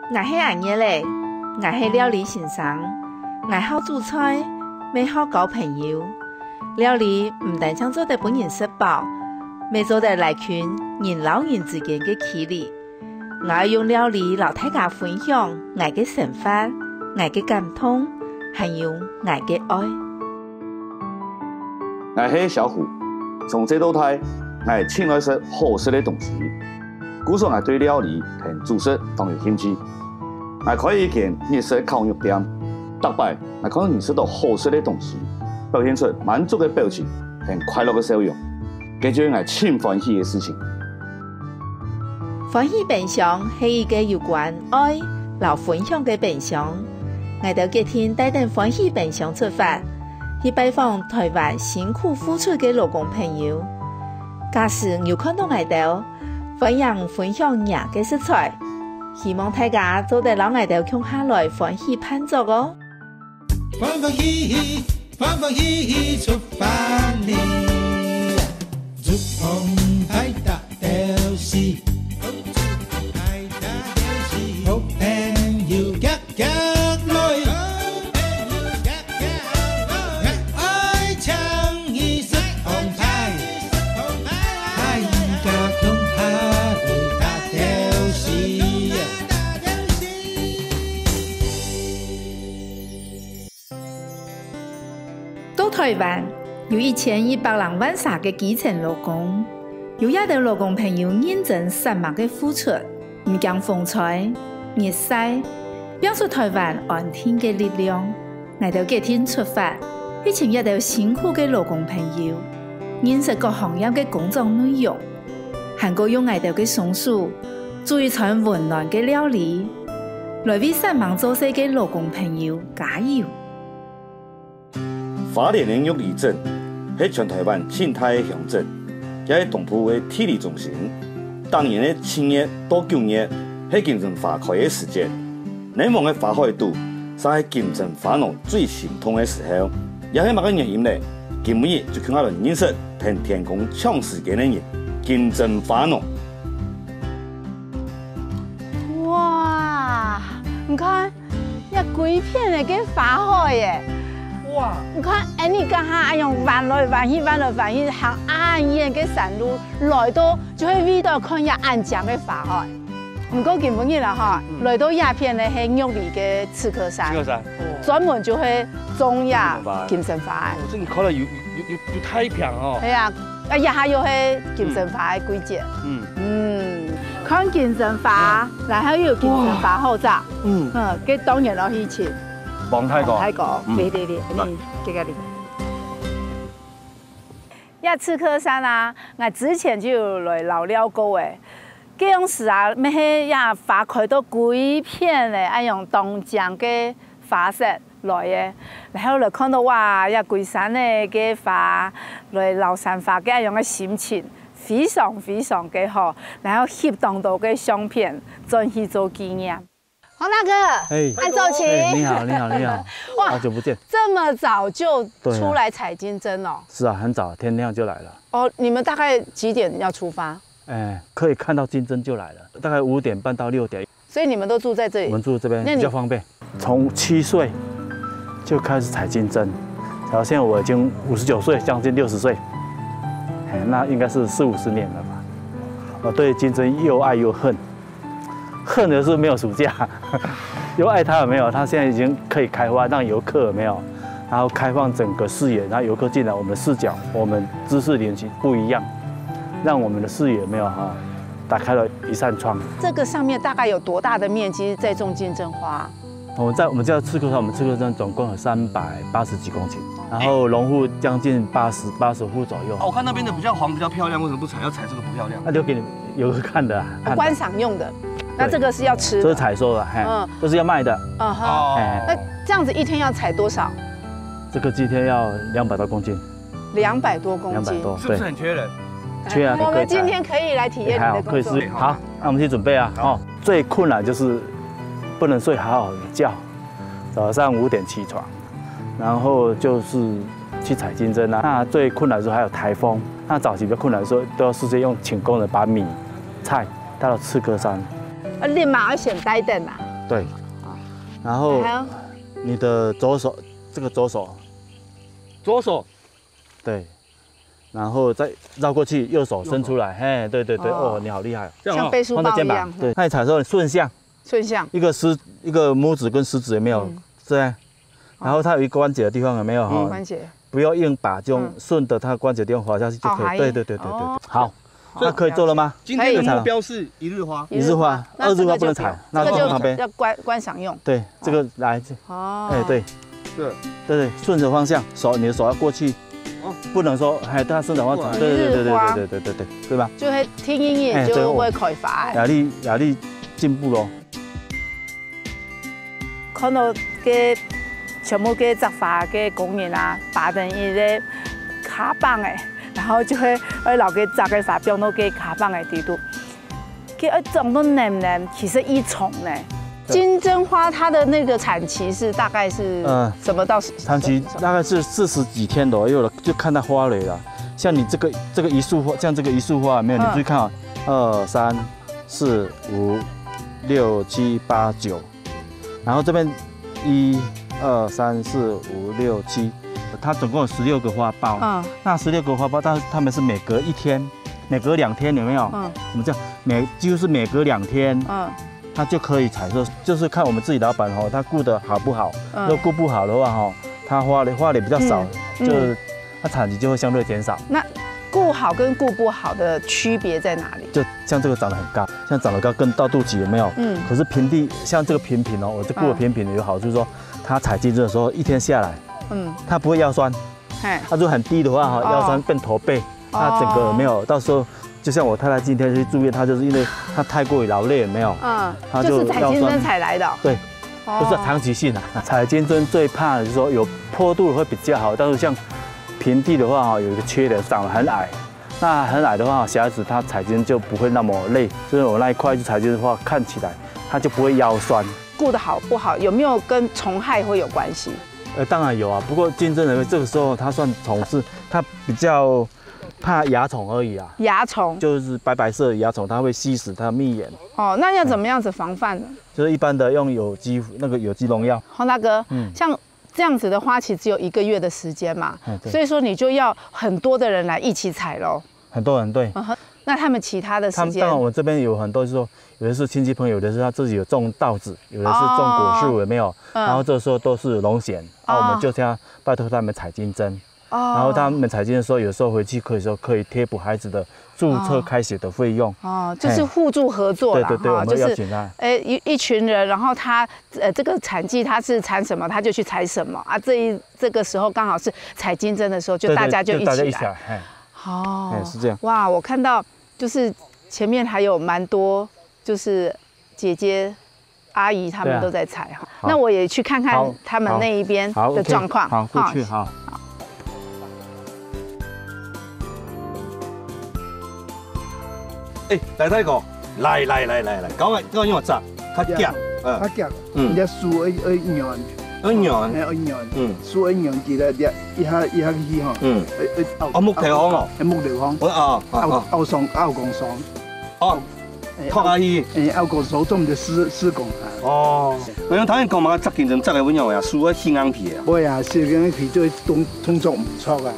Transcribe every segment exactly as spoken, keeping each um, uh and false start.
𠊎係阿月仔，𠊎係料理先生，𠊎好煮菜，乜好交朋友。料理毋單淨做得分人食飽，乜做得拉近人摎人之間个距離。 𠊎愛用料理摎大家分享𠊎个生活、𠊎个感動，還有𠊎个愛。𠊎係小虎，從細到大，𠊎盡愛食好食个東西，故所𠊎對料理同煮食當有興趣。𠊎開一間日式烤肉店，逐擺𠊎看到人食到好食个東西，表現出滿足个表情同快樂个笑容，這就係𠊎盡歡喜个事情。 歡喜冰箱係一個有關愛摎分享个冰箱。𠊎兜決定帶等歡喜冰箱出發，去拜訪臺灣辛苦付出个勞工朋友。假使有看到𠊎兜，歡迎分享若个食材，希望大家做得摎𠊎兜共下來歡喜辦桌哦！ 歡歡喜喜，歡歡喜喜出發哩！竹筒派大頭戲，竹筒派大頭戲，好朋友遽遽來，好朋友遽遽來，𠊎愛請你食紅牌，愛請你食紅牌，大家共下來大頭戲。 到臺灣，有一千一百零萬儕个基層勞工，有這兜勞工朋友認真煞猛个付出，毋驚風吹、日曬，拚出臺灣安定个力量。𠊎兜決定出發，去尋這兜辛苦个勞工朋友，認識各行業个工作內容，還過用𠊎兜个雙手，煮一餐溫暖个料理，來為煞猛做事个勞工朋友加油。 花蓮个玉里鎮係全臺灣盡大个鄉鎮，也係東部个地理中心。逐年个七月到九月係金針花開个時節，奶黃个花海肚，正係金針花農最心痛个時候。這係麼个原因呢？今晡日就共下來認識同天公搶時間个人，金針花農。哇，你看， 這歸片个該花海耶！哇！你看，恁呢該下恁樣彎來彎去，彎來彎去，行恁遠个山路，來到就會為著看這恁靚个花海。毋過今晡日啦哈，嗯。來到這片呢係玉里个赤科山，赤科山。專門就係種這金針花。哦，這你看了有，有，有，有太平哦。係啊， 啊，這下又係金針花个季節。嗯。嗯，看金針花，嗯。然後又有金針花好食。嗯。嗯，該當然愛去尋。王大哥。王大哥，嗯。對，對，對，來。你，這個你。這赤科山啊，𠊎之前就有來遶尞過誒。該央時啊，乜係這花開到歸片誒，恁樣當靚个花色。 來誒，然後來看到哇，這歸山誒个花，來遶山花个恁樣个心情，非常非常个好，然後翕當多个相片，轉去做紀念。黃大哥，哎。恁早起。哎，你好，你好，你好。哇，好久不見。這麼早就出來採金針哦？對啊。是啊，很早，天亮就來了。哦，你們大概幾點要出發？哎，可以看到金針就來了，大概五點半到六點。 所以你們都住在這裡？我們住這邊，那你比較方便。從七歲就開始採金針，然後現在我已經五十九歲，將近六十歲，哎，那應該是四五十年了吧。我對金針又愛又恨，恨的是沒有暑假，又愛它有沒有？它現在已經可以開花，讓遊客有沒有？然後開放整個視野，然後遊客進來，我們的視角，我們知識領域不一樣，讓我們的視野有沒有哈，打開了一扇窗。這個上面大概有多大的面積在種金針花？我們在，我們叫赤科山，我們赤科山總共有三百八十幾公頃，然後農戶將近八十，八十戶左右。哦，我看那邊的比較黃，比較漂亮，為什麼不採？要採這個不漂亮？那留給你遊客看的啊，看的。觀賞用的。那這個是要吃的。這是採收的，嘿，嗯。這是要賣的。嗯哼。哦。哎。那這樣子一天要採多少？這個今天要兩百多公斤。兩百多公斤。兩百多，是不是很缺人？對。缺啊，我們今天可以來體驗你的工作。哎，還好，可以試。好，那我們去準備啊。好。哦，最困難就是不能睡好好的覺，早上五點起床，然後就是去採金針啊。那最困難的時候還有颱風，那早期比較困難的時候，都要事先用輕功的把米、菜帶到赤科山。啊，你嘛要先帶等啊。对，好，然后还有你的左手，这个左手，左手，对，然后再绕过去，右手伸出来，嘿，对对对，哦哦，你好厉害哦，这样啊，像背书包一样放在肩膀，，对，那你踩的时候顺向，顺向，一个十一个拇指跟食指有没有嗯这样？然后它有一个关节的地方有没有哈？关节不要硬把，就用嗯顺着它关节地方滑下去就可以。哦好对对对对对哦，好，哦那可以做了吗？今天的目标是一日花，一日花，那二日花这个就不能踩，那这个就放旁边。要观观赏用对，这个来，哦。哎，对，对，对对，顺着方向，手你的手要过去，哦不能说哎，它顺着方向，对对对对对对对对对，对吧？就会天阴哎对影就会开花。压力压力进步咯。看到个全部个摘花个工人啊，爬等一个卡板哎，然后就会会老个摘个花放到个卡板个底肚，佢会长到能能，其实一重呢。金针花它的那个产期是大概是嗯什么到什长期大概是四十几天左右了，就看它花蕾了。像你这个这个一束花，像这个一束花，没有，你注意看啊，二三四五六七八九，然后这边一二三四五六七，它总共有十六个花苞。嗯那十六个花苞，但是它们是每隔一天，每隔两天有没有？嗯我们这样每几乎是每隔两天，嗯它就可以采收，就是看我们自己老板吼，他顾得好不好。嗯如果顾不好的话吼，它花的花的比较少，嗯就是它产值就会相对减少。那顾好跟顾不好的区别在哪里？就像这个长得很高，像长得高跟到肚脐有没有？嗯可是平地像这个平平哦，我这顾的平平有好处说，它采金针的时候一天下来，嗯它不会腰酸。嘿它如果很低的话哈，哦腰酸变驼背，它整个有没有？到时候就像我太太今天去住院，她就是因为她太过于劳累，有没有？嗯，它就就是采金针才来的哦。对，哦不是长期性啊。采金针最怕的就是说有坡度会比较好，但是像平地的话哈，有一个缺点，长得很矮。那很矮的话，小孩子他采金就不会那么累，就是我那一块去采金的话，看起来它就不会腰酸。顾得好不好，有没有跟虫害会有关系？呃，当然有啊，不过金针的这个时候它算虫是它比较怕蚜虫而已啊，蚜虫就是白白色的蚜虫，它会吸食它的蜜源。哦，那要怎么样子防范呢？就是一般的用有机那个有机农药，洪大哥，嗯像这样子的花期只有一个月的时间嘛，嗯对所以说你就要很多的人来一起采喽。很多人对。嗯哼，那他们其他的时间他们当然，我们这边有很多是说，有的是亲戚朋友，有的是他自己有种稻子，有的是种果树，有没有？嗯然后这时候都是有农闲，啊，哦我们就这样拜托他们采金针，然后他们采金的时候，有时候回去可以说可以贴补孩子的注册开学的费用。哦，就是互助合作啦，对对对，哈，我们就是会邀请他。哎一一群人，然后他呃这个产季他是产什么，他就去采什么啊。这一这个时候刚好是采金针的时候，就对对大家就一大家一起来。起来，哎，哦哎，是这样。哇，我看到就是前面还有蛮多，就是姐姐、阿姨他们对啊都在采哈。好那我也去看看好他们那一边好的状况。，OK，好，过哈去好。哎，来大哥，来来来来来，搞个搞个用啥？他讲，嗯较，强，嗯人家树要要软，很软，要软，嗯树要软起来，一下一下去吼，嗯，要要拗哦，木头风哦，哎木头风，我啊啊拗啊，拗上拗讲上，哦，哎托下去，哎拗讲上做毋得施施工啊。哦，我用头先讲嘛，摘金针摘个温柔呀，树个青硬皮啊，會啊，是个皮就動動作毋錯啊，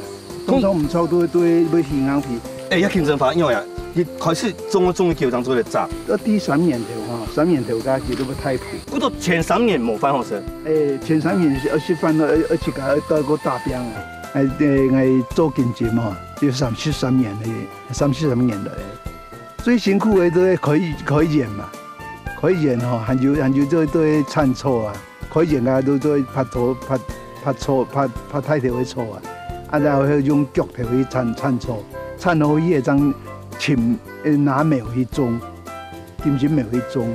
動作毋錯都都會會起硬皮。哎，要金针花，因为啊，一开始种个种个球场做得摘，要第三年頭哈，三年頭該其實都不太平。不过前三年冇翻好势，誒，前三年是二十番个，而且个到个大病啊。誒，誒，我做金針嘛，有三十三年个，三十三年了。最辛苦个都係開開眼嘛，開眼吼，還有還有做做產草啊，開眼啊都做拍草拍拍草拍拍大頭个草啊，啊然後用腳頭去鏟鏟草，鏟好去會正尋誒拿苗去種。 金針苗去種。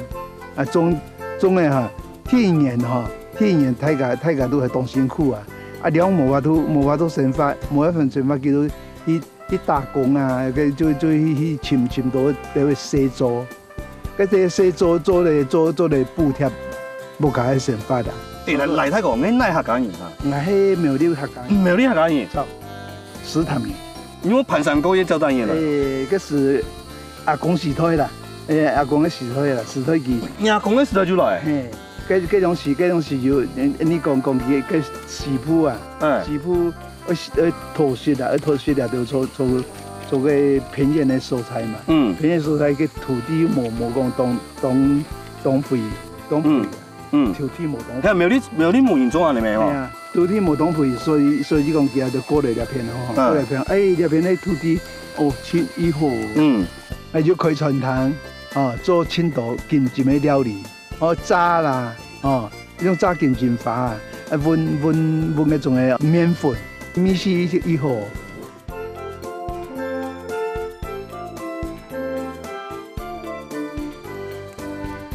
啊，種種个哈，第一年哈，第一年大家大家都係當辛苦啊。啊，了無法度無法度生活，無法度生活，佢都去去打工啊，个就就去去尋尋到个細做，个細做做咧做做咧補貼屋下个生活啊。哎，来来泰国，你哪客家人啊？我係苗栗客家人，苗栗客家人，石潭人。你有盤山過夜招待人了？誒，个是阿公時代啦，誒，阿公个時代啦，時代佢。你阿公个時代就來，嘿，該，該種時，該種時候，你，你講，講起該西部啊，嗯。西部，呃，呃，土色啊，呃，土色啊，就做，做，做个平原个所在嘛。嗯。平原所在个土地無，無講當，當，當肥，當肥啊。嗯。嗯。土地無當肥。係啊，苗栗，苗栗無人種恁樣个哦。係啊，土地無當肥，所以，所以講佢就過來這片哦，嗯。過來這片，哎，這片个土地，哦，真異好哦。嗯。哎，就開餐廳，哦，做盡多金針个料理。 哦，炸啦，哦，用炸金針花啊，啊，搵，搵，搵該種个麵粉，味緒異，異好。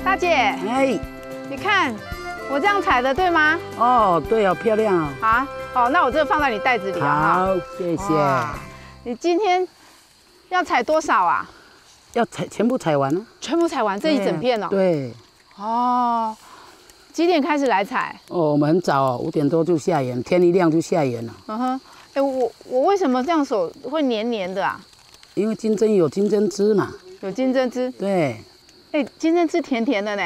大姐，哎。你看，我這樣裁的對嗎？哦，對哦，漂亮哦。啊，好，那我這個放在你袋子裡啊。好，謝謝。哇，你今天要裁多少啊？要裁，全部裁完啊。全部裁完，這一整片哦？對。對。 哦，幾點開始來裁？哦，我們很早哦，五點多就下園，天一亮就下園了。嗯哼，哎，我，我為什麼這樣手會黏黏的啊？因為金針有金針汁嘛。有金針汁？對。哎，金針汁甜甜的呢。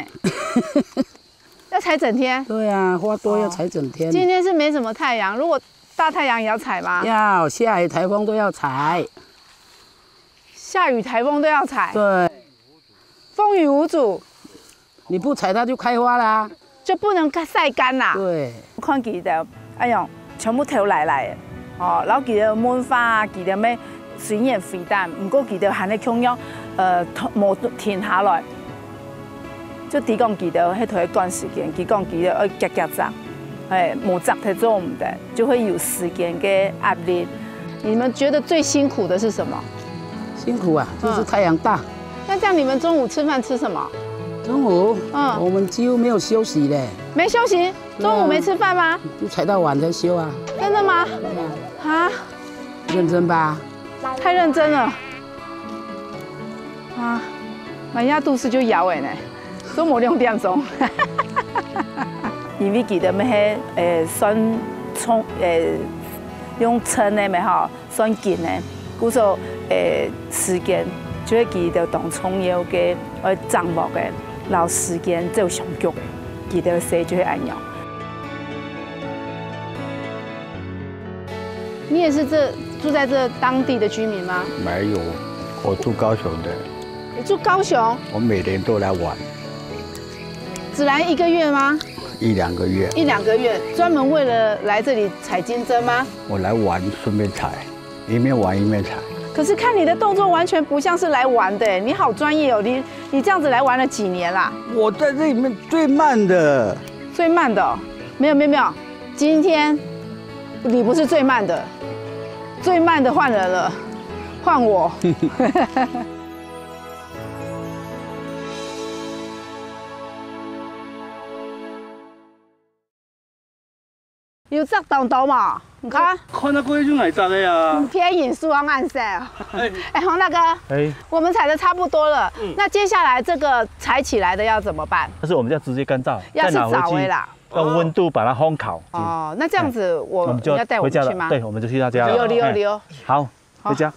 要裁整天？對啊，花多要裁整天。哦，今天是沒什麼太陽，如果大太陽也要裁嗎？要，下雨台風都要裁。下雨台風都要裁？對。 風雨無阻。你不裁它就開花啦。就不能曬乾啦。對。看佢兜，哎喲，全部頭犁犁个，哦，然後佢兜文化啊，佢兜咩雖然肥淡，毋過佢兜還係共樣，呃，無停下來。就知講佢兜係同一段時間，佢講佢兜愛遽遽摘，哎，無摘忒做毋得，就會有時間个壓力。你們覺得最辛苦的是什麼？辛苦啊，就是太陽大。嗯。 那這樣你們中午吃飯吃什麼？中午，嗯。我們幾乎沒有休息嘞。沒休息？對啊。中午沒吃飯嗎？就裁到晚才休啊。真的嗎？對啊。啊？認真吧？太認真了。啊，滿壓肚屎就搖欸呢，中午六點鐘。因為佢兜乜係，呃，算重，呃，用秤个乜吼， 算緊个。故所，呃，時間就係佢兜當重要个，愛掌握个，摎時間走相逐个，佢兜事就係恁樣。你也是這，住在這當地的居民嗎？沒有，我住高雄的。你住高雄？我每年都來玩。只來一個月嗎？一兩個月。一兩個月，專門為了來這裡採金針嗎？我來玩，順便採。 一面玩一面採。可是看你的動作完全不像是來玩的，你好專業哦！你，你這樣子來玩了幾年啦？我在這裡面最慢的。最慢的哦？沒有，沒有，沒有，今天你不是最慢的，最慢的換人了，換我。有摘當多無？你看。看到過去就愛摘个啊。嗯，便宜輸往岸嗄哦。哎。哎，洪大哥，哎。我們採的差不多了，嗯。那接下來這個採起來的要怎麼辦？但是我們要直接乾燥，要是再拿回去，燥的啦。用溫度把它烘烤。哦，那這樣子我，哎，我們就你要帶我們去嗎？回家了。對，我們就去他家了。有理由，哎，理由。好。 好。回家。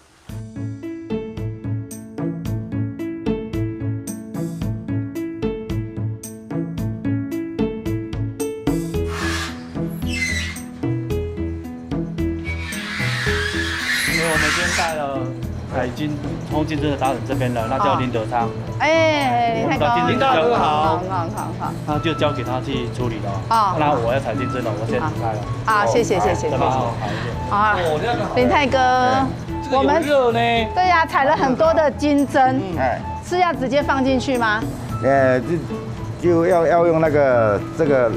因為我們今天帶了，呃，已經烘金針的達人這邊了，那叫林德昌。哦。哎，林大哥。我們的金針就交給他。好，好，好，好。那就交給他去處理了。哦。那我要採金針了，我先離開了。好。 啊，謝謝，謝謝，謝謝。好，好，好，謝謝。啊，林泰哥，哎，這個有肉呢。我們，對呀，採了很多的金針，嗯。哎。是要直接放進去嗎？呃，就，就要，要用那個，這個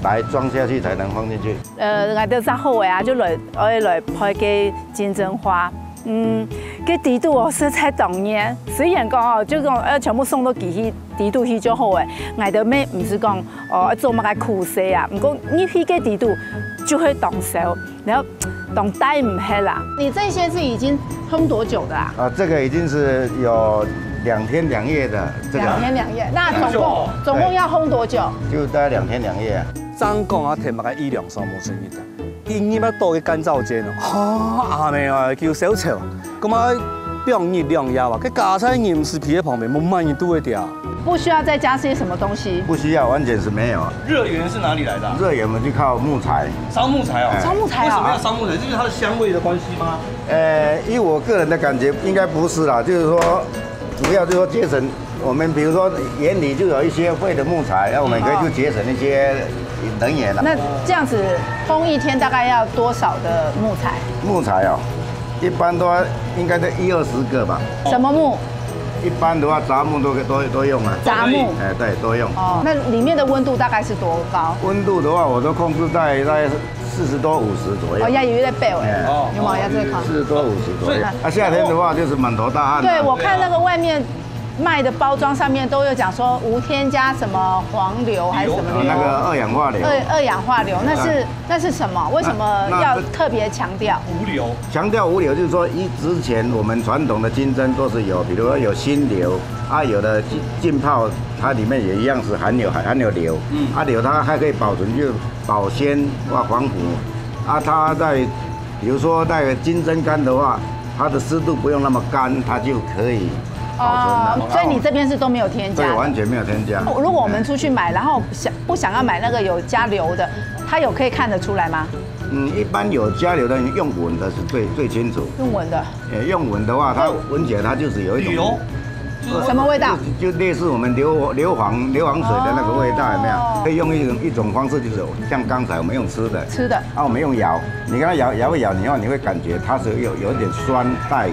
來裝下去才能放進去。呃，𠊎兜摘好个啊，就來，愛來配个金針花。嗯，該底肚哦，實在當然。雖然講哦，就講，呃，全部送到機器 底肚去就好个。𠊎兜乜毋使講，哦，愛做麼个苦事啊，毋過入去个底肚就會當燒，然後當耐毋核啦。你這些是已經烘多久的啊？啊，這個已經是有兩天兩夜的，這個。兩天兩夜，那總共，總共要烘多久？對，就大概兩天兩夜啊。正講啊，添麼个一兩雙無生意的。 一入啊到个乾燥間哦，哈，阿妹啊，叫小丑，該麼放一兩夜啊，該加在人事皮个旁邊，無麼人堵會著。不需要再加些什么东西。不需要，完全是没有。热源是哪里来的啊？热源我们就靠木材。烧木材哦。哎烧木材啊为什么要烧木材？是因为它的香味的关系吗？呃，以我个人的感觉，应该不是啦，就是说，主要就是说节省。我们比如说园里就有一些废的木材，那我们可以去节省一些能源了。那这样子，烘一天大概要多少的木材？木材哦，一般都要应该在一二十个吧。什么木？一般的话，杂木都都都用啊。杂木。哎，对，都用。哦，那里面的温度大概是多高？温度的话，我都控制在在四十多五十左右。哦，要有一个备位，哎有没有？要这个看。四十多五十左右。所以啊，夏天的话就是满头大汗啊。对，我看那个外面卖的包装上面都有讲说无添加什么黄硫还是什么硫，啊那个二氧化硫。二二氧化硫，那是那是什么？为什么要特别强调？无硫。强调无硫，就是说，一之前我们传统的金针都是有，比如说有新硫啊，有的浸浸泡它里面也一样是含有含有硫，嗯，啊硫它还可以保存，就保鲜或防腐，啊它在比如说那个金针干的话，它的湿度不用那么干，它就可以保存了。哦，所以你这边是都没有添加对，的。完全没有添加。如果我们出去买，然后想不想要买那个有加硫的，它有可以看得出来吗？嗯，一般有加硫的，用闻的是最最清楚。用闻的，呃，用闻的话，它闻起来它就是有一种硫，什么味道？就类似我们硫硫磺硫磺水的那个味道，有没有？可以用一种一种方式，就是像刚才我们用吃的，吃的。啊，我们用咬，你跟它咬咬一咬，你后你会感觉它是有有一点酸带，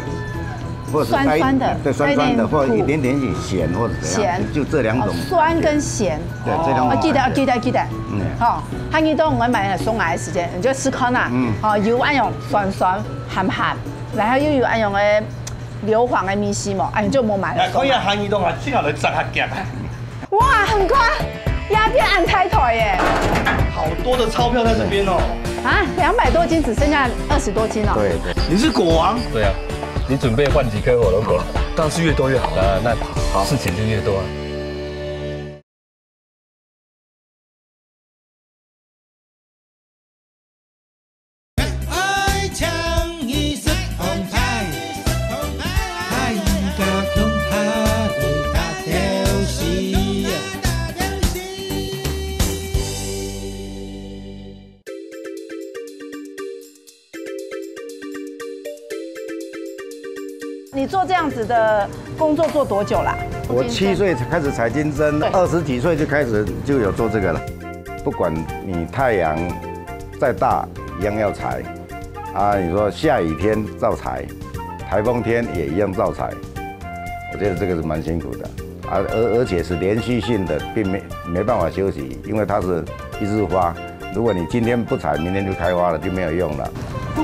或者是带酸酸的对，酸酸的，带一点苦或者一点点点咸，或者怎样，咸就这两种哦，酸跟咸。对，这两种哦，记得感觉记得记得。嗯，好，汉语冻我买送来的时间，你就试看啊。嗯哦，有那种酸酸鹹鹹，然后又有那种的硫磺的味緒嘛，哎，就莫买了。来，看一下韩一东啊，这个来炸下夹。哇，很快，鸦片安太台耶！好多的钞票在这边哦。啊，两百多斤只剩下二十多斤哦。对对。你是国王，对啊，你准备换几颗火龙果？当然是越多越好。啊，那事情就越多啊。你做这样子的工作做多久啦？我七岁开始采金针，对二十几岁就开始就有做这个了。不管你太阳再大，一样要采。啊，你说下雨天照采，台风天也一样照采。我觉得这个是蛮辛苦的啊，而而且是连续性的，并没没办法休息，因为它是一枝花。如果你今天不采，明天就开花了，就没有用了。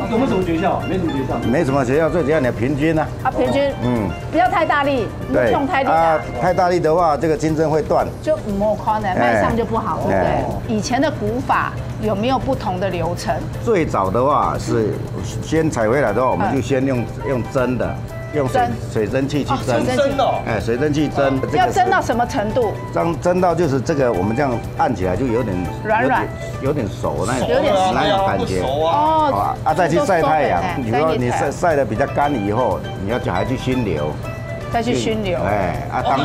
有没有什么诀窍？没什么诀窍。没什么诀窍，最主要你要平均啊。啊，平均嗯，不要太大力，不对用太力打啊，太大力的话，这个金针会断。就唔好看呢，哎卖相就不好，对不对哎？以前的古法有没有不同的流程？最早的话是先采回来的话，我们就先用用蒸的，用水蒸水蒸气去蒸哦水蒸。真的哦。哎，水蒸气蒸，这个是要蒸到什么程度？蒸蒸到就是这个，我们这样按起来就有点软软，有点有点熟那种有点熟那种感觉。不熟啊。哦啊，啊，再去晒太阳就说，比如说你晒晒的比较干以后，你要去还去熏流，再去熏流。哎，啊，当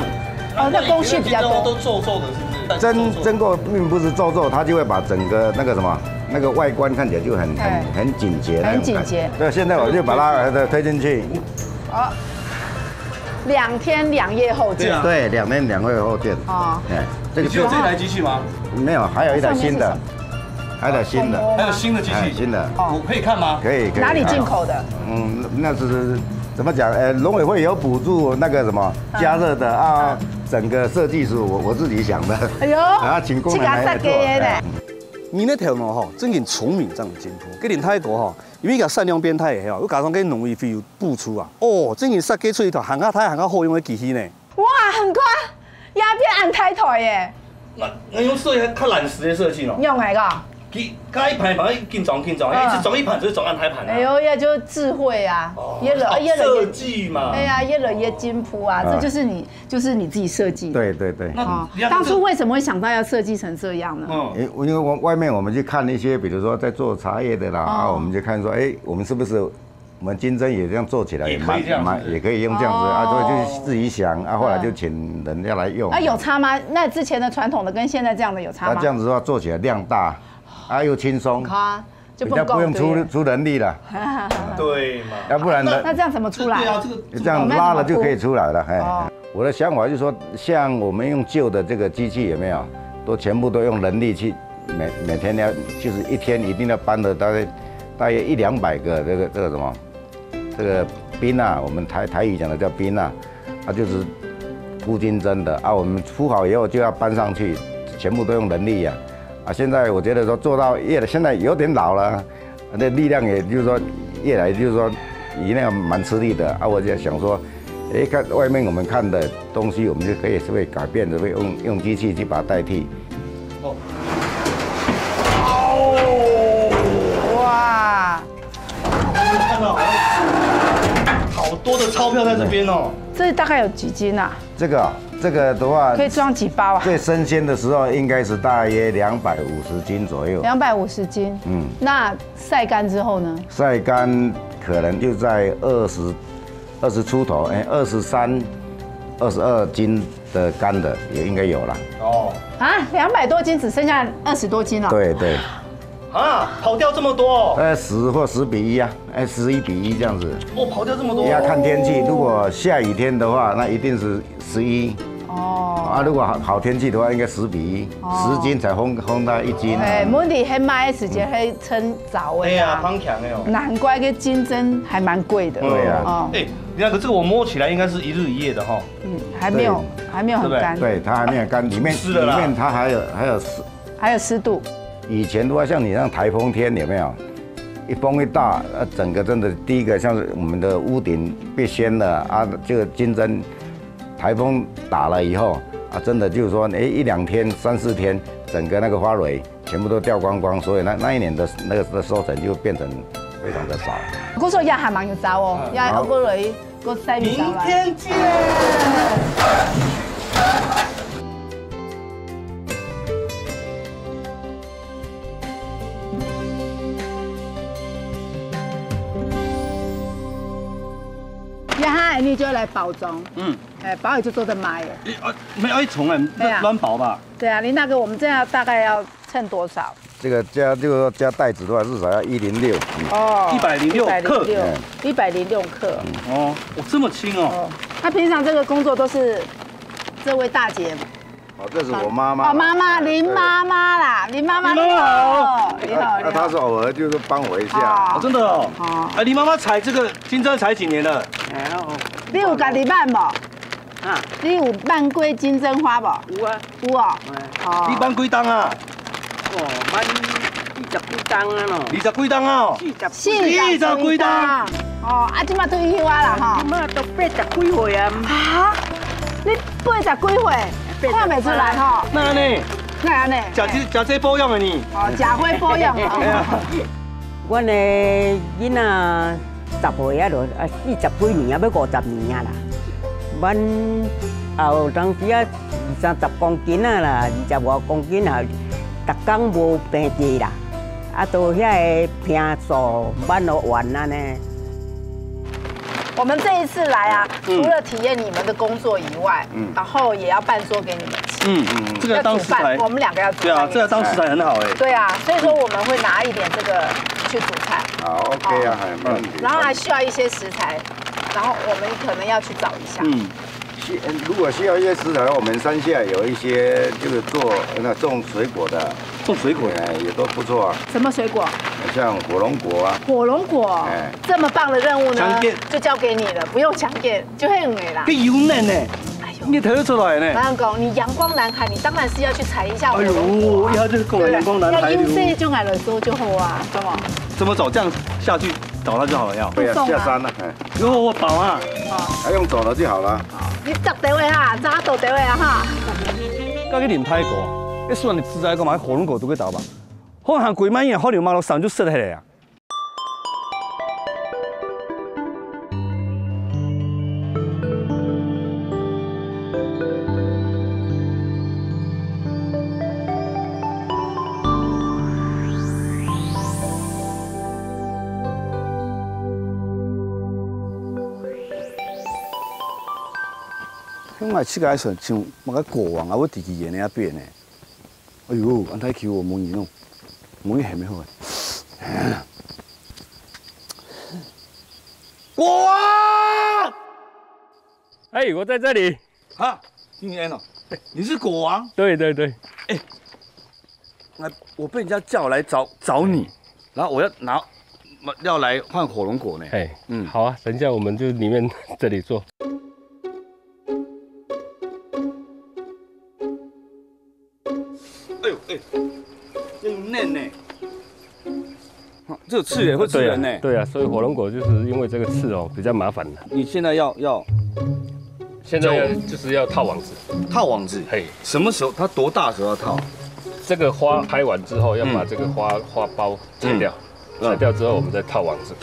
哦，那工序比较多都皱皱的，是不是？蒸蒸过并不是皱皱，它就会把整个那个什么那个外观看起来就很哎很很紧结那种感觉。很紧结对，现在我就把它呃推进去，哦，两天两夜后见。对啊对，两天两夜后见。哦，哎，这个你只有这台机器吗？没有，还有一台新的上面是什么，还有一台新的，还有新的机器，哎，新的，哦可以看吗？可以可以。哪里进口的？嗯，那是怎么讲？呃，农委会有补助那个什么加热的啊，整个设计是我我自己想的。哎呦，啊，请工人来做。自家设计的呢哎你的头脑吼，真正聪明，真有进步。个林泰国吼，因为个产量变大个吼，又加上个农委会有补助啊，哦，真正设计出一台行较大、行较好用个机器呢。哇，很快，鸦片安太台耶，那那用设计较懒实的设计咯。用哪个？佢加一排嘛，緊裝緊裝，嗯一直裝一排就是裝安排盘啊。哎呦，也就智慧啊，哦越来越来越，设计嘛。哎呀，越来越进步啊，嗯这就是你，就是你自己设计的。对对对。那哦你要，当初为什么会想到要设计成这样呢？嗯，因因为我外面我们去看一些，比如说在做茶叶的啦，哦啊，我们就看说，哎，我们是不是我们金针也这样做起来，也可以这样子。蛮蛮也可以用这样子啊，哦。所以就自己想啊，后来就请人家来用。那有差吗？那之前的传统的跟现在这样的有差吗？那这样子的话，做起来量大，啊又轻松，你看，就比较不用出不够，对。出人力了。对嘛？要不然呢？那这样怎么出来？对啊，这个这样拉了就可以出来了，嘿。哦。我的想法就是说，像我们用旧的这个机器有没有，都全部都用人力去每每天要就是一天一定要搬的大概大约一两百个这个这个什么这个冰啊，我们台台语讲的叫冰啊，它就是铺金针的啊。我们铺好以后就要搬上去，全部都用人力啊。啊，现在我觉得说做到越现在有点老了，那力量也就是说越来就是说也那样蛮吃力的啊。我就想说，诶，看外面我们看的东西，我们就可以是会改变的，会用用机器去把它代替。哦，哇！看到好多的钞票在这边哦。这大概有几斤啊？这个啊，这个的话，可以装几包啊？最新鲜的时候应该是大约两百五十斤左右。两百五十斤。嗯。那晒干之后呢？晒干可能就在二十、二十出头，哎，二十三、二十二斤的干的也应该有了。哦。啊，两百多斤只剩下二十多斤了。对对。啊，跑掉这么多哦。大概十或十比一啊，哎，十一比一这样子。哦，跑掉这么多。要看天气，如果下雨天的话，那一定是十一。哦。啊，如果好好天气的话，应该十比一，哦。十斤才烘烘到一斤。哎，问题还买的时间还趁早的哎呀，啦。蛮强的哦。难怪这金针还蛮贵的。对啊。哦。哎，李大哥，这个我摸起来应该是一日一夜的哈。嗯，还没有，对。还没有很干。对，它还没有干，里面湿了啦。里面它还有还有湿。还有湿度。以前的话，像你像台风天有没有？一风一大，呃，整个真的第一个像是我们的屋顶被掀了啊，这个金针台风打了以后啊，真的就是说，哎，一两天、三四天，整个那个花蕊全部都掉光光，所以那那一年的那个的收成就变成非常的少。故所也还蛮有招哦，嗯。也好。过来，过晒明朝来。明天见。然后你就来包装，嗯。哎，包好就做得卖耶。一啊，没有一重哎，对啊。乱包吧？对啊，林大哥，我们这样大概要称多少？这个加就是说加袋子的话，至少要一零六。嗯。哦，一百零六克。一百零六，嗯。一百零六克。哦，哦，这么轻哦。哦，那平常这个工作都是这位大姐哦，这是我妈妈。哦，妈妈，林妈妈啦，林妈妈，林妈妈好。你好，你好，那她是偶尔就是帮我一下。哦，真的哦。哦。哎，林妈妈采这个金针采几年了？哎，哦。你有家己挽无？啊。你有挽过金针花无？有啊。有哦。哎。哦。你挽几冬啊？哦，挽二十几冬啊咯。二十几冬啊哦。四十四十几冬。哦，啊，这马退休啊啦，吼。这马都八十几岁啊。啊？你八十几岁，看袂出来吼。那呢？那安尼？食这，食这保养的呢？哦，食花保养哦。阮的囡仔十岁啊，就啊四十几年啊，要五十年啊啦。阮也有当时啊，二三十公斤啊啦，二十外公斤啊，逐工无平过啦。 啊，都遐个平素挽落完安尼。我们这一次来啊，嗯。除了体验你们的工作以外，嗯。然后也要办桌给你们吃。嗯，嗯。这个当食材，要煮饭，我们两个要煮饭给你吃。对啊，这个当食材很好哎。对啊，所以说我们会拿一点这个去煮菜。好，OK啊，好。哎，没问题。然后还需要一些食材，然后我们可能要去找一下。嗯。 需，如果需要一些食材，我们山下有一些就是做那种水果的，种水果？哎，也都不错啊。什么水果？像火龙果啊。火龙果，哎。这么棒的任务呢，强健。就交给你了，不用强健，就很美啦。个油嫩呢，哎呦。你睇得出来呢。我跟你讲，你阳光男孩，你当然是要去采一下火龙果啊。哎呦，要这个阳光男孩。对不对？要用这种来做就好啊，怎么？怎么走？这样下去找他就好了呀。对呀，不送吗？下山了，哎。 如果我饱啊。哦。啊，用走的就好了。你搭地位哈，扎到地位啊哈。該个林太哥，一算你自在幹嘛？火龍果都會打吧？好像鬼慢一樣，好牛馬路上就設起來啊。𠊎自家想像麼个國王啊，會在佢眼那邊呢。哎喲，恁大球哦，無人哦，無人喊咩好啊。國王！哎，我在这里。哈，你安哦，你是国王？对对对，那我被人家叫来找找你，然后我要拿要来换火龙果呢。哎，嗯，好啊，等一下我们就里面这里坐。哎呦哎，要用嫩呢。这有刺也会吃人呢。对啊，所以火龙果就是因为这个刺哦比较麻烦的。你现在要要，现在要就是要套网子，套网子。嘿，什么时候？它多大时候要套？这个花拍完之后要把这个花花苞拆掉，拆掉之后我们再套网子。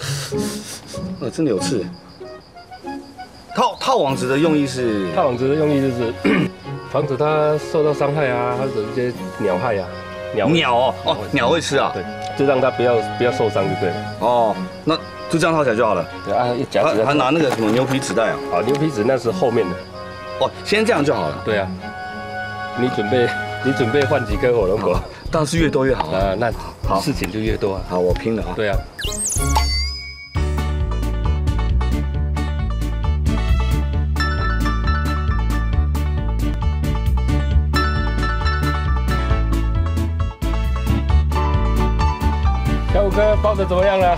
呃，真的有刺。套套网子的用意是？套网子的用意就是防止它受到伤害啊，或者一些鸟害啊，鸟鸟哦哦，鸟会吃啊。对，就让它不要不要受伤就对了。哦，那就这样套起来就好了。对啊，一夹子。他他拿那个什么牛皮纸袋啊？啊，牛皮纸那是后面的。哦，先这样就好了。对啊，你准备你准备换几颗火龙果？当然是越多越好啊。啊，那好事情就越多啊。好，我拼了啊。对啊。小五哥包的怎么样了？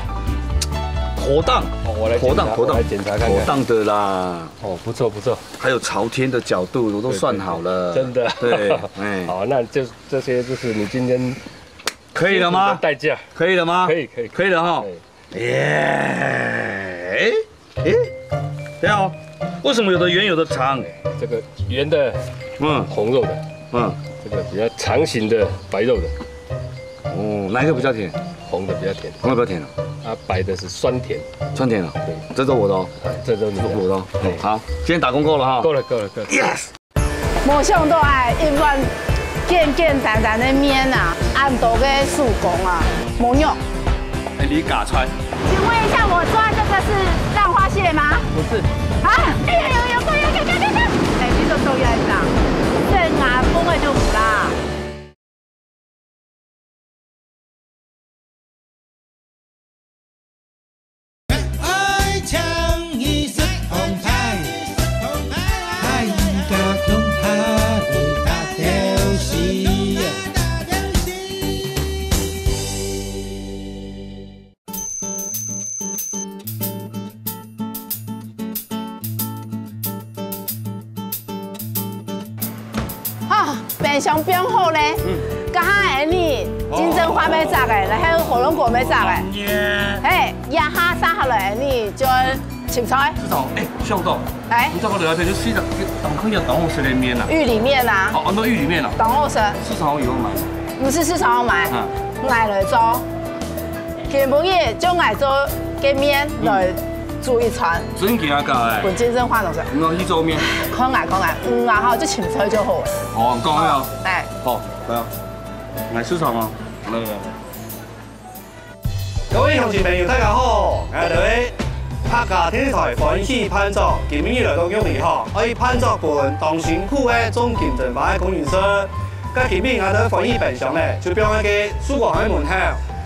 妥当，哦，我来妥当妥当，我来检查看看。妥当的啦。哦，不错不错。还有朝天的角度，我都算好了。真的。对，哎，好，那就这些就是你今天可以了吗？代价。可以了吗？可以可以。可以了哈。耶，哎哎，等一下哦，为什么有的圆有的长？这个圆的嗯红肉的，嗯，这个比较长形的白肉的，哦，哪一个比较甜？红的比较甜，红的比较甜哦。啊，白的是酸甜。酸甜哦。对，这都我的哦，哎，这都你的。这都我的哦。好，今天打工够了哈。够了够了够了。 Yes。無想到哎，一碗簡簡單單个麵啊，恁多个手工啊，無肉。哎，你假菜。请问一下，我抓这个是浪花蟹吗？不是。啊！哎呀，有有有有有有有！哎，你都做一下，生啊，不会就不啦。 哈，冰箱放好咧，該下恁呢，金針花愛摘个，然後火龍果愛摘个，嘿，這下摘好了，恁呢就愛切菜。市場，哎，秀豆，哎，你這個留一片，就市場，當可以當好食个麵啊。玉里麵啊，哦，哦，那玉里麵啊，當好食，市場有賣。毋係市場買，嗯買來做。今晡日就買做个麵來煮一餐，真假个哎，分金針花同學。你要去做麵，看來看來，嗯啊吼，就切菜就好了。哦，講啊，哎，好，來啊，來市場啊，來來來。各位鄉親朋友，大家好，𠊎係客家電視台歡喜辦桌，今晡日來到玉里吼，愛辦桌分當辛苦个種金針花个工人食。該今晡日𠊎兜歡喜冰箱咧，就放在該蔬果行个門口，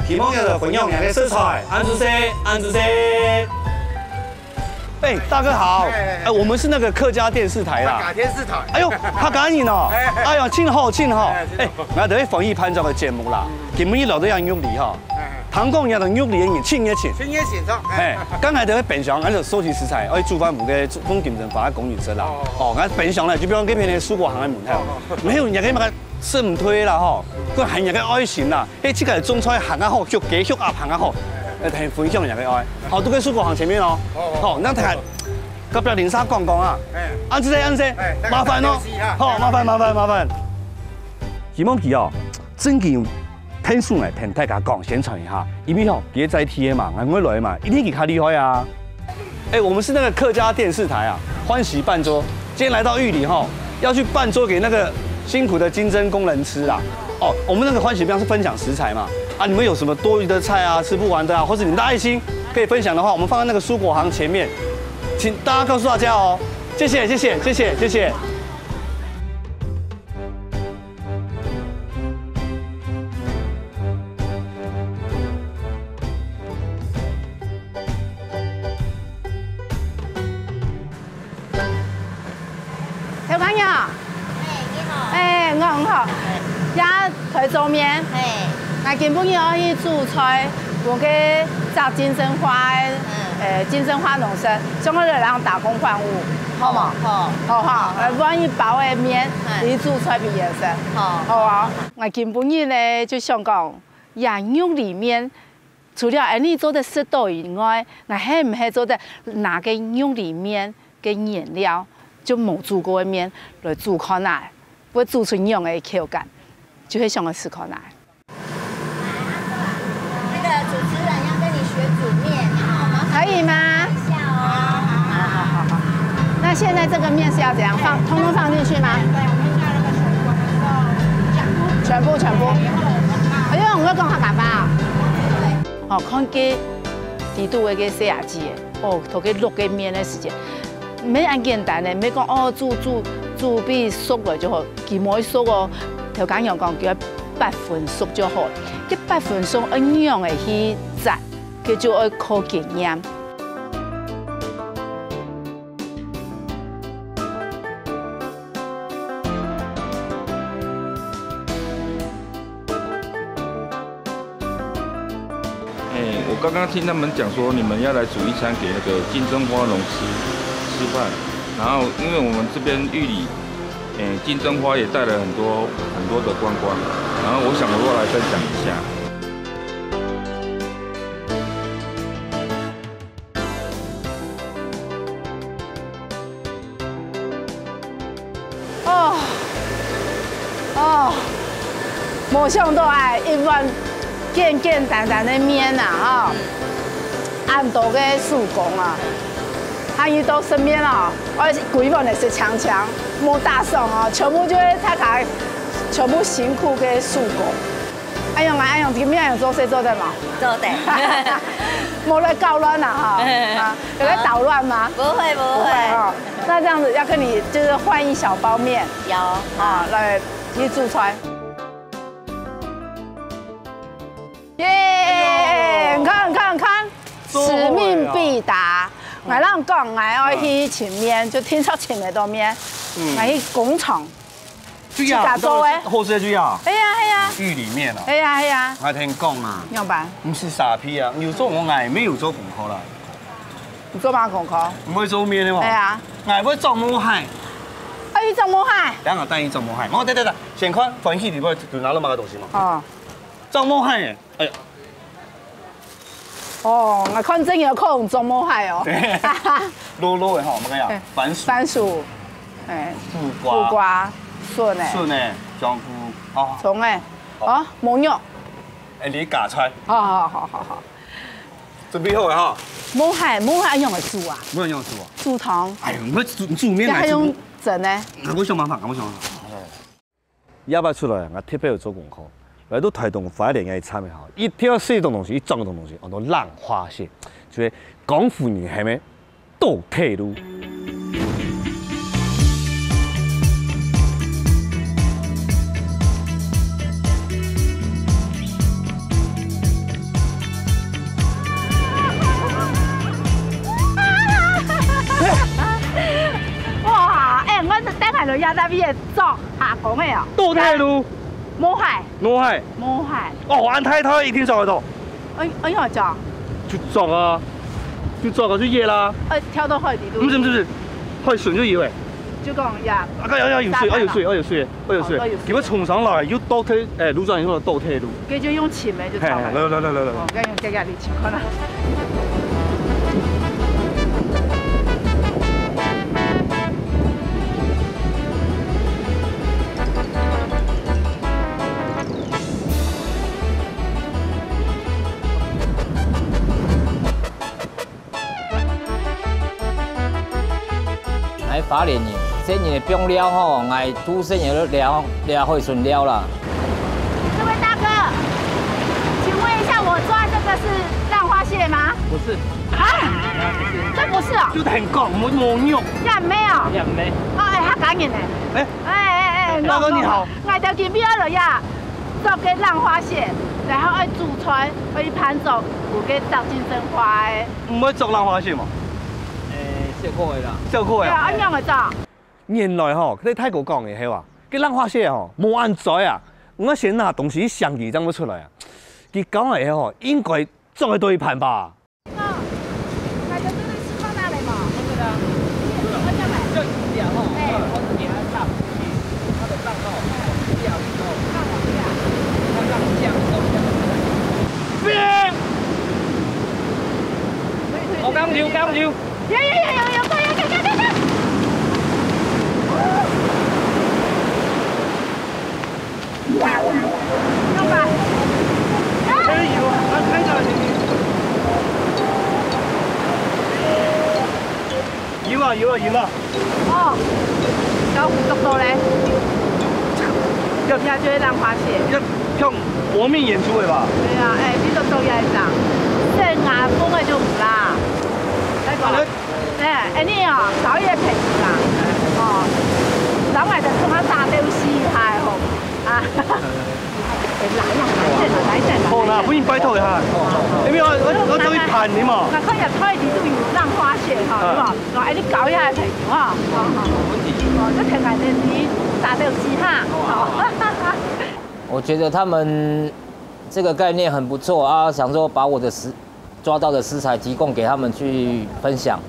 希望𠊎兜分享𠊎个食材，恁仔細，恁仔細。哎，大哥好，哎，我們是那個客家電視台啦。客家電視台。哎喲，客家人哦，哎喲，真好真好。哎，𠊎兜係歡喜辦桌个節目啦，今晡日來到這玉里吼， 聽講你兜玉里个人真熱情。真熱情，著。哎，剛才在冰箱，俺就收集食材，愛煮飯，毋該種金針花个工人食啦。哦，俺冰箱呢，就比如該片个蔬果行个門口，沒有人家个那個生推啦吼，佢還有个愛心啦，哎，這個種菜行啊好，畜雞畜鴨行啊好，呃，分享人家个愛。好，都在蔬果行前面哦。好，那大家隔壁鄰舍講講啊，恁仔細，恁仔細，麻煩哦。好，麻煩麻煩麻煩。希望佢哦，正經 聽眾來聽大家講宣傳一下，因為吼，佢係在地个嘛，𠊎外來嘛，一定佢較厲害啊。哎，我們是那個客家電視台啊，歡喜辦桌，今天來到玉里吼，要去辦桌給那個辛苦的金針工人吃啊。哦，我們那個歡喜冰箱是分享食材嘛，啊，你們有什麼多餘的菜啊，吃不完的啊，或是你們的愛心可以分享的話，我們放在那個蔬果行前面，請大家告訴大家哦。謝謝，謝謝，謝謝，謝謝。也來做面，嘿，𠊎今晡日愛去煮菜，分該隻金針花个，嗯，呃，金針花農生，想愛來讓打工換屋，好無？好，好哈，呃，萬一包个面，嗯，你煮菜分佢食，好，好啊。𠊎今晡日呢就想講，呀，肉裡面 除了恁呢做得食到以外，𠊎係毋係做得拿該肉裡面个原料，就無煮過个面來煮看啊，會煮出仰个口感，就係想愛試看啊。那個主持人要跟你學煮麵，好，麻煩可以嗎？一下哦。好，好，好，好。那現在這個麵是要怎樣放？通通放進去嗎？對，我們下那個水滾的時候，全部，全部，全部。對，然後我們哎喲，你會講客家話啊？對。 哦，看該裡肚个該細阿姊，哦，頭該落該麵个時節，毋係恁簡單个，毋係講哦煮煮煮分熟了就好，佢無熟哦。頭家娘講，佢愛八分熟就好，該八分熟愛仰仔去摘，該就愛靠經驗。 哎，我剛剛聽他們講說，你們要來煮一餐給那個金針花農吃，吃飯。然後，因為我們這邊玉里，哎，金針花也帶了很多很多的觀光，然後我想我要來分享一下。 哦，哦，無想到啊，一碗簡簡單單个麵啊，吼，恁多个手工啊，還有到食麵啊，愛歸碗來食淨淨，無打爽啊，全部就係大家，全部辛苦个手工。 哎喲，哎喲，今天有做事做得嗎？做得。無來搞亂啊哈？啊，有來搗亂嗎？不會，不會。不會哦。那這樣子要跟你就是換一小包麵。有。啊，來，你煮出來。耶！你看，你看，你看，使命必達。𠊎摎你講，𠊎愛去尋麵，就聽說尋得到麵，𠊎去工廠。 自家做个。好食个啊？係啊，係啊。玉里麵啊。係啊，係啊。𠊎同你講啊，仰般？毋使沙皮啊，有做我，𠊎也有做功課啦。你做麼个功課？毋會做麵个無？係啊。𠊎會做毛蟹。哎，做毛蟹。等下帶你做毛蟹。哦，對對對，先看番茄裡背有拿到麼个東西無？哦。做毛蟹。 哎呀，哦，𠊎看真有可能做毛蟹哦。對，老老个吼，𠊎看下，哎，番薯、番薯，哎，苦瓜、苦瓜，筍仔，筍仔，香菇，哦，蔥仔，哦，哦，焖肉，哎，你夾菜，好好好好好，準備好了哈。毛蟹，毛蟹仰仔煮啊？毛蟹仰仔煮啊？煮湯。哎喲，你會煮煮麵來煮？這還用蒸呢？𠊎會想辦法，𠊎會想辦法。 這擺出來，𠊎特別有做功課，來到臺東花蓮个一站个吼，一定愛食一種東西，一種東西，安到冷化蟹，就係江湖人喊个倒退嚕。 哇，哎，𠊎等下來這搭位个捉蝦公个哦。倒退嚕。毛蟹。毛蟹。毛蟹。哦，恁大條一定捉得到。哎，哎呀，捉。就捉啊，就捉啊，就噎啦。哎，跳到海底肚。毋係，毋係，毋係，海筍就有誒。就講呀。啊，要，要有水，要有水，要有水，要有水。哦，要有水。佢會衝上來，又倒退，哎，滷轉以後倒退嚕。該就用浸个就差不多。嘿，來，來，來，來，來。哦，該用這個 情況啦。𠊎花蓮人，細人仔放尞吼，𠊎都細人仔尞，尞海筍尞啦。這位大哥，請問一下，我抓這個是浪花蟹嗎？不是。啊？這不是啊？就很講，沒，沒用。也沒有。也沒。哦，哎，他趕緊呢。哎。哎，哎，哎，大哥你好。𠊎兜今晡日愛來呀，捉个浪花蟹，然後愛煮菜，愛一盤粥，有个炸金針花个。 毋會捉浪花蟹無？誒，小可个啦。小可个啊。對啊，恁樣个咋？原來吼，這大哥講个係哇，該浪花蟹吼，無恁嘴啊，𠊎愛先拿東西去鑲佢正會出來啊。佢搞个吼，應該做得到一盤吧？哦，那就這個是放那裡嘛，我覺得。這樣子啊，吼，哎。它是給它上去，它的浪號，這樣子哦，浪往下。它浪向，浪向。哦，剛流，剛流。 有有有有有，快有有有有有！要吧？可以有，它看起來有啊有啊有啊！哦，高虎多多嘞，要，這就係浪花蟹。要像搏命演出的吧？對啊，哎，你都做一張，這牙縫的就無啦。再講。 哎，恁呢哦，搞一個朋友啦，哦，老外就講打鬥西派吼，啊，來啦，來一下啦，來一下啦。好啦，不然拜託一下。哎，沒有，我我做一盤，你嘛。那看起來拍的都有浪花蟹哈，嗯。有無？哦，哎，你搞一下朋友哈，哦，哦，哦，這挺好的，你打鬥西哈，哦。我覺得他們這個概念很不錯啊，想說把我的食 抓到的食材提供給他們去分享。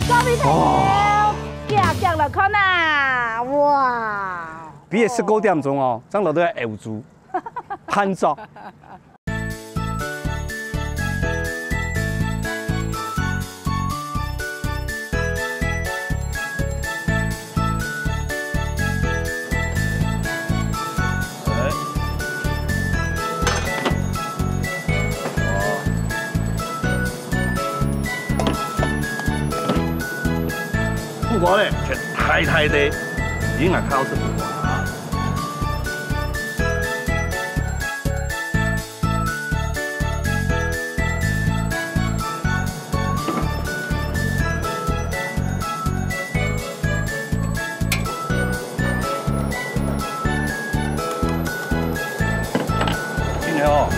各位朋友，哦。行行來看啊，哇！比如十九點鐘哦，正落到歐洲，攤著。 苦瓜咧，切大大塊，應該較好食苦瓜啊。 真好。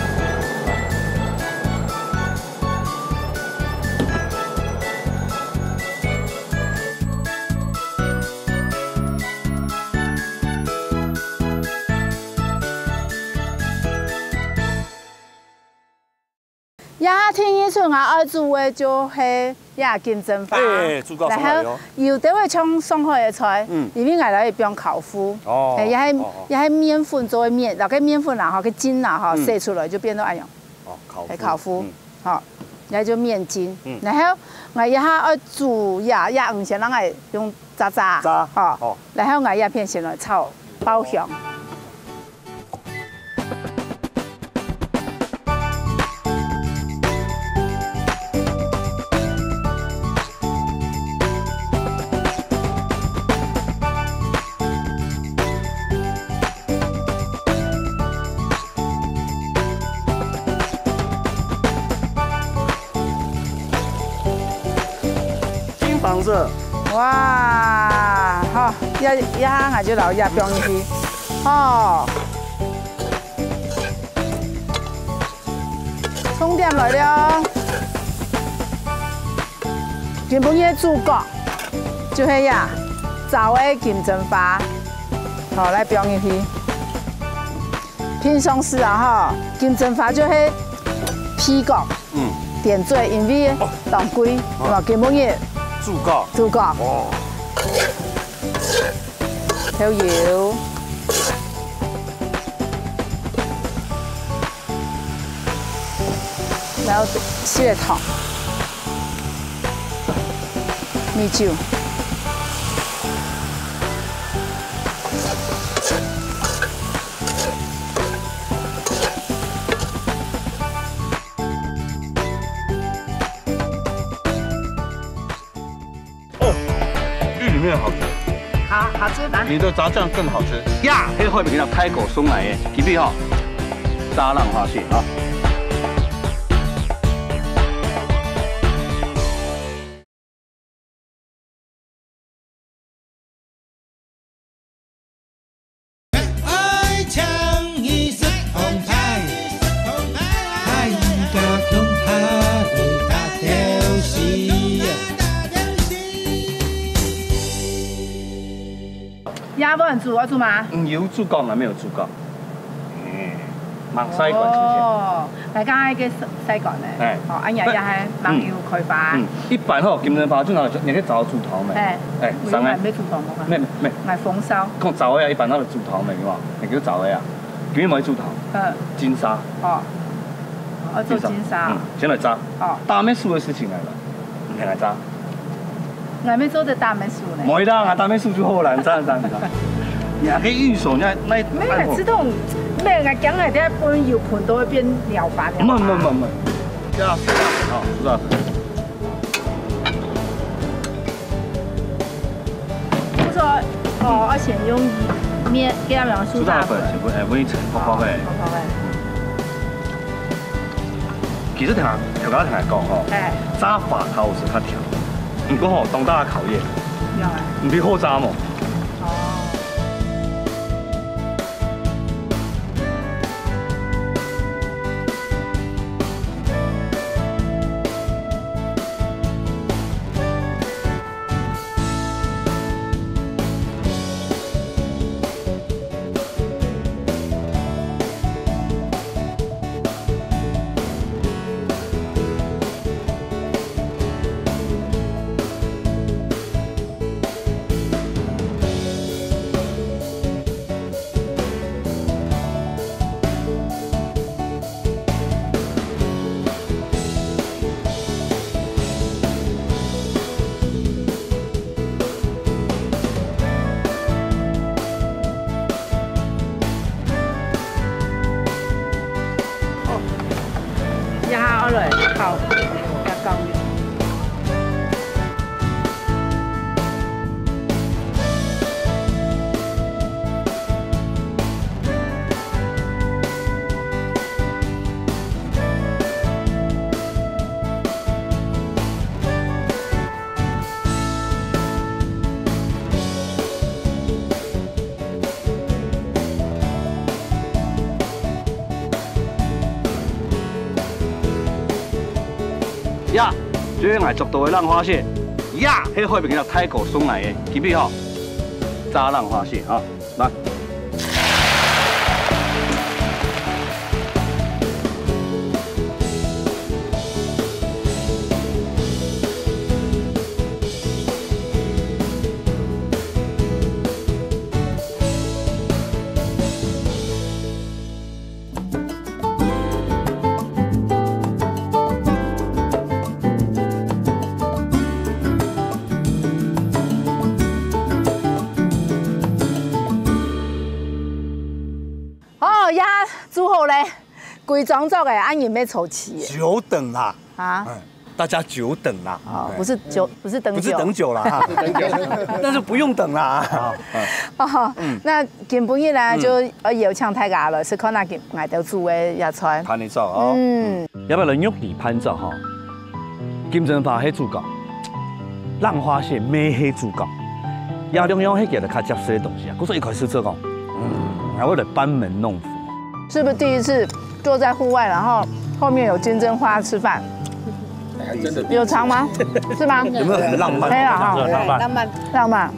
這下第二出𠊎愛煮个就係這金針花。哎，豬腳上來哦。然後有兜會像上海个菜，嗯。因為𠊎來放豆腐。哦，哎，也係，哦，哦。也係麵粉做个麵，然後該麵粉啦，吼，該筋啦，吼，嗯。洗出來就變到恁樣。哦，豆腐。哎，豆腐，嗯。吼，然後就麵筋。嗯。然後𠊎這下愛煮這，這魚先讓𠊎用炸炸，炸，吼，哦。然後𠊎這片先來炒爆香。 金黃色。哇，好，這，這下𠊎就摎這放入去。好。重點來了。今晡日个主角就係這，燥个金針花。好，來放入去。 平常時啊，吼，金針花就係配角，嗯。點綴，因為當貴，哦。對吧？今晡日主角。主角。哦。豆油。然後四粒糖。 米酒。更好吃，好，好吃，来。你的炸酱更好吃。呀，這海邊个大哥送來个，今晡吼，炸浪花蟹啊。 也無人煮，我煮嗎？嗯，有煮過，還沒有煮過。哎，吂洗過，是不是？哦，來，剛剛一個洗，洗過呢。哎。哦，哎呀，哎，也還蠻有開發。嗯，一般吼，金針花就拿來，你可以找到煮湯的。哎，哎，上來。沒煮湯嗎？沒，沒。來紅燒。講找的啊，一般拿來煮湯的，有無？那個找的啊，根本沒煮湯。嗯。金沙。哦，要做金沙。嗯，先來炸。哦。大妹叔的事情來了，你先來炸。 𠊎乜做得打咩手呢？無啦，𠊎打咩手就好啦，你知道，你知道，你知道。你還可以預手，你看那，沒有，這種，沒有，𠊎講个，等下不然油噴都會變鳥吧，鳥吧。慢，慢，慢，慢。這樣，好，知道。不錯，哦，而且用麵，給他們用蘇打粉。蘇打粉，全部，哎，我一層泡泡个。哦，泡泡个。 其實聽，頭先聽人講吼，哎。炸花頭係較甜，毋過吼，當大个考驗，有啊。毋係好炸無？哦。 哦，這下愛來烤，要搞。 呀，這係𠊎捉到个浪花蟹。呀，係海邊个大哥送來个，今晡吼，炸浪花蟹啊，來。 哦，這下煮好咧，歸張桌个，恁樣愛坐起个。久等啦。啊？哎，大家久等啦。哦，哎。不是久，不是等久。不是等久啦，哈。但是不用等啦。哦，嗯。那今晡日呢，嗯。就，呃，邀請大家來食看下今，𠊎兜煮个這菜。看你做哦。嗯。 要不要來玉里伴奏吼？金針花係主角，浪花蟹乜係主角，這兩樣係佢兜較接受个東西啊。故所一開始就講，嗯，𠊎會來班門弄斧。是不是第一次坐在戶外，然後後面有金針花吃飯？哎，真的。有嘗嗎？是嗎？有沒有很浪漫？可以了哈。浪漫。浪漫。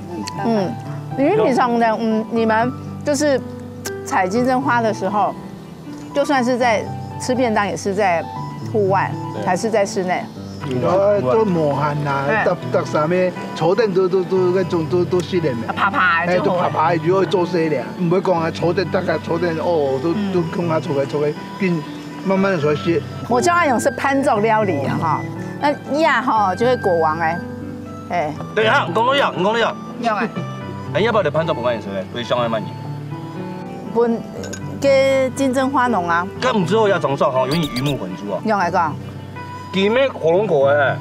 嗯，你們平常的，嗯，你們就是採金針花的時候， 就算是在吃便當，也是在戶外，對。還是在室內？有的做無閒啦，哎。搭，搭啥物，坐等都，都，都，該種都，都，都食个咩？啊，爬爬就好了。哎，都爬爬就會做事了，毋會講啊，坐等大家坐等，哦，都，嗯。都共下坐个，坐个，緊慢慢的坐歇。我叫那種是伴奏料理啊，哈。那呀，哈，就會國王哎，哎。對啊，你講對啊，你講對啊。要哎。哎，要不要來伴奏分𠊎食个？對，想愛慢點。 分該金針花農啊。該毋知道愛怎做吼，有點魚目混珠哦。用來講。佢乜火龍果誒。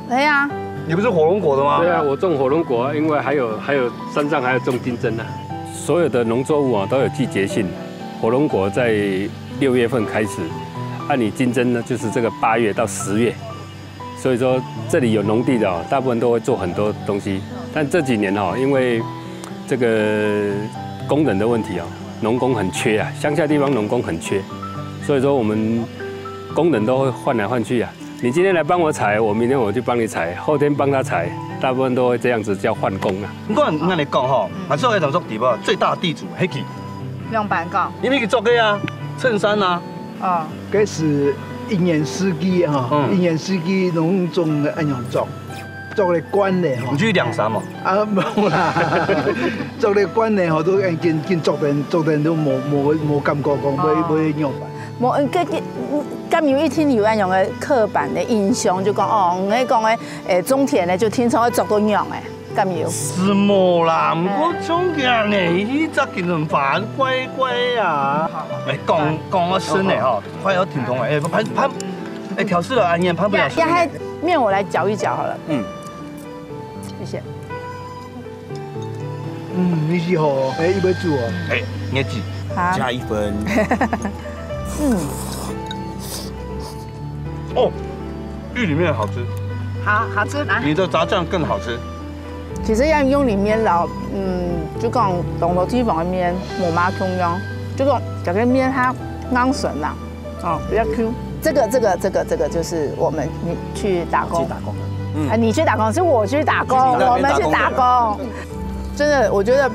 係啊，你不是火龙果的吗？对啊，我种火龙果，因为还有还有山上还有种金针啊。所有的农作物啊都有季节性，火龙果在六月份开始，啊，你金针呢就是这个八月到十月，所以说这里有农地的哦，大部分都会做很多东西。但这几年哦，因为这个工人的问题哦，农工很缺啊，乡下地方农工很缺，所以说我们工人都会换来换去啊。你今天来帮我采，我明天我就帮你采，后天帮他采，大部分都会这样子叫换工啊。你看，我跟你讲吼，还是有一种做底吧，最大地主黑皮，用板讲，因为做个啊，衬衫啊，哦，这是一年四季哈，嗯一年四季拢种个恁样种，种个惯个哈你。去两三嘛。啊，无啦，种个惯个吼，都已经已经种等种等都无无无感觉讲会会用吧。无，嗯，个个，嗯，敢有一听有恁样个刻板的印象，就讲哦，你讲个，诶，种田的就听说要做到样诶，敢有？是无啦，毋过种田呢，伊只金针花怪怪啊。哎，讲讲个深的吼，快要停动了，哎，潘潘，哎，调试了，哎，你潘不了。呀，呀，还面我来搅一搅好了。嗯，谢谢。嗯，你是好哦，哎，一杯酒哦。哎，你记好，加一分。嗯，哦，玉米面好吃，好好吃，来。你的炸酱更好吃。其实要用里面老，嗯，就讲东楼地方的面，我妈中央，就讲这个面它刚神呐，哦，比较 Q。这个这个这个这个就是我们你去打工，去打工的。啊，你去打工是我去打工，去你那边我们去打打工工。真的，我觉得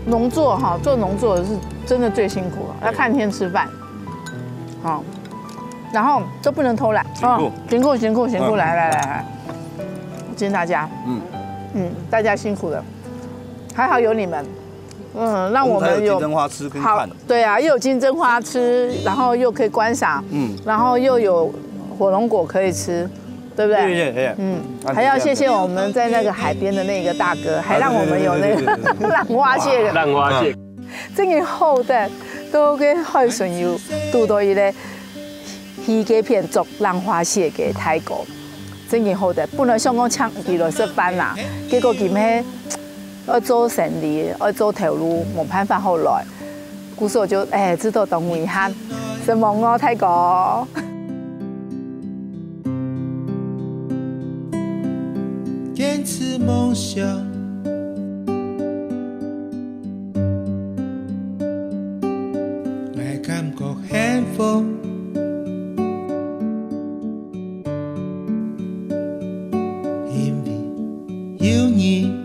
农作哈，做农作的是真的最辛苦了，要看天吃饭，好，然后都不能偷懒，辛苦哦，辛苦辛苦辛苦，嗯来来来来，谢谢大家，嗯，嗯，大家辛苦了，还好有你们，嗯，让我我们才有们有金针花吃跟好看。，对啊，又有金针花吃，然后又可以观赏，嗯，然后又有火龙果可以吃，对不对？对对对，嗯，啊还要谢谢我们在那个海边的那个大哥，还让我们有那个对对对对对对浪花蟹的。浪花蟹，真个好得，到个海参崴堵到一个鱼个片做浪花蟹个大哥，真个好得。本来想讲请佢来食饭啦，结果佢係愛做生理，愛做頭路，無辦法好來。故所就哎，知道當遺憾，承蒙哦，大哥。坚持梦想。我感觉幸福，因为有你。